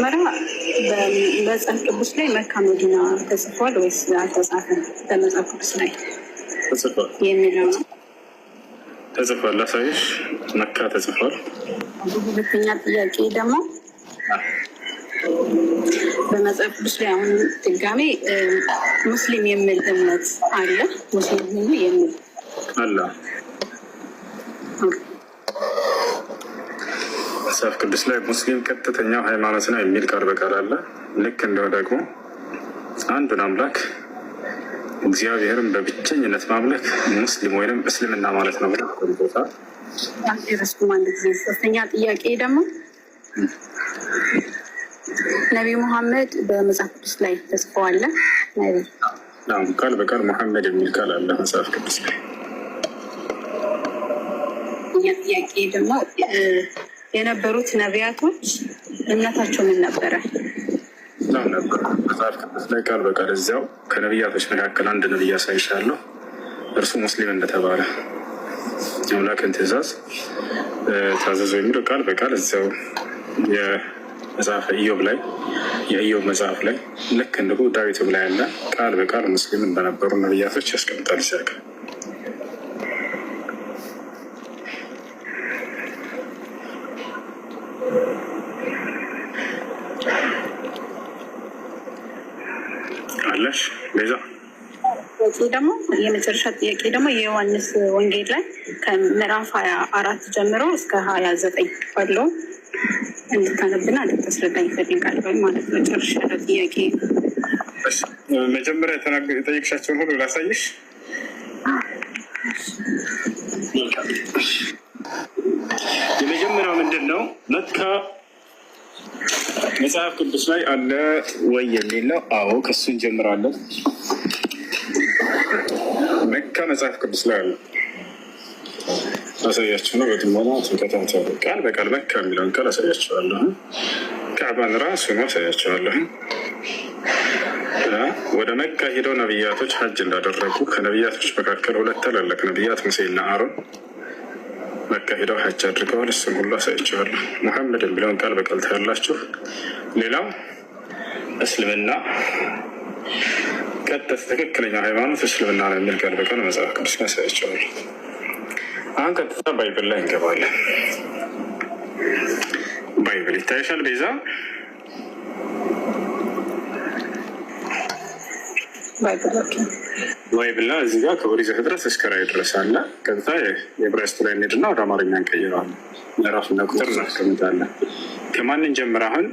መጀመሪያ በመጽሐፍ ቅዱስ ላይ መካ መዲና ተጽፏል ወይስ አልተጻፈም? በመጽሐፍ ቅዱስ ላይ ተጽፏል። የሚለው ነው። ተጽፏል። ላሳይሽ። መካ ተጽፏል። ሁለተኛ ጥያቄ ደግሞ በመጽሐፍ ቅዱስ ላይ አሁን ድጋሜ ሙስሊም የሚል እምነት አለ። ሙስሊም ሁኑ የሚል አለ። መጽሐፍ ቅዱስ ላይ ሙስሊም ቀጥተኛው ሃይማኖት ነው የሚል ቃል በቃል አለ። ልክ እንደው ደግሞ አንዱን አምላክ እግዚአብሔርን በብቸኝነት ማምለክ ሙስሊም ወይም እስልምና ማለት ነው ብሎ ቆልቦታል። አልጨረስኩም። አንድ ጊዜ ሶስተኛ ጥያቄ ደግሞ ነቢይ ሙሐመድ በመጽሐፍ ቅዱስ ላይ ተጽፈዋል። ነቢይ ቃል በቃል ሙሐመድ የሚል ቃል አለ መጽሐፍ ቅዱስ ላይ። ጥያቄ ደግሞ የነበሩት ነቢያቶች እምነታቸው ምን ነበረ? እስላም ነበር። መጽሐፍ ቅዱስ ላይ ቃል በቃል እዚያው ከነቢያቶች መካከል አንድ ነቢይ አሳይሻለሁ፣ እርሱ ሙስሊም እንደተባለ የአምላክን ትእዛዝ ታዘዘው የሚለው ቃል በቃል እዚያው የመጽሐፈ ኢዮብ ላይ፣ የኢዮብ መጽሐፍ ላይ፣ ልክ እንዲሁ ዳዊትም ላይ ያለ ቃል በቃል ሙስሊም እንደነበሩ ነቢያቶች ያስቀምጣል። ይሰርካል አለሽ ቤዛ? ደግሞ የመጨረሻ ጥያቄ ደግሞ የዮሐንስ ወንጌል ላይ ከምዕራፍ 24 ጀምሮ እስከ 29 ባለው እንድታነብና እንድታስረዳኝ እፈልጋለሁ ማለት ነው። ጨርሻለሁ ጥያቄ። መጀመሪያ የጠየቅሻቸውን ሁሉ ላሳይሽ። የመጀመሪያው ምንድን ነው? መካ መጽሐፍ ቅዱስ ላይ አለ ወይ የሚል ነው። አዎ፣ ከሱ እንጀምራለን። መካ መጽሐፍ ቅዱስ ላይ አለ። አሳያችሁ ነው። በጥሞና ተከታተሉ። ቃል በቃል መካ የሚለውን ቃል አሳያችኋለሁ። ካዕባን ራሱ ነው አሳያችኋለሁ። ወደ መካ ሄደው ነቢያቶች ሀጅ እንዳደረጉ፣ ከነቢያቶች መካከል ሁለት ታላላቅ ነቢያት ሙሴና አሮን መካ ሄደው ሀጅ አድርገዋል። እሱን ሁሉ አሳያችኋለሁ። ሙሐመድ የሚለውን ቃል በቃል ታያላችሁ። ሌላው እስልምና ቀጥታ ትክክለኛ ሃይማኖት እስልምና ነው የሚል ቃል በቃል መጽሐፍ ቅዱስ ያሳያቸዋል። አሁን ቀጥታ Bible ላይ እንገባለን። Bible ይታይሻል ቤዛ? Bible ላይ እዚህ ጋር ከኦሪት ዘፍጥረት እስከ ራዕይ ድረስ አለ። ቀጥታ የዕብራይስጡ ላይ እንሄድና ወደ አማርኛ እንቀይረዋለን። ምዕራፍና ቁጥር እናስቀምጣለን። ከማንን ጀምር አሁን?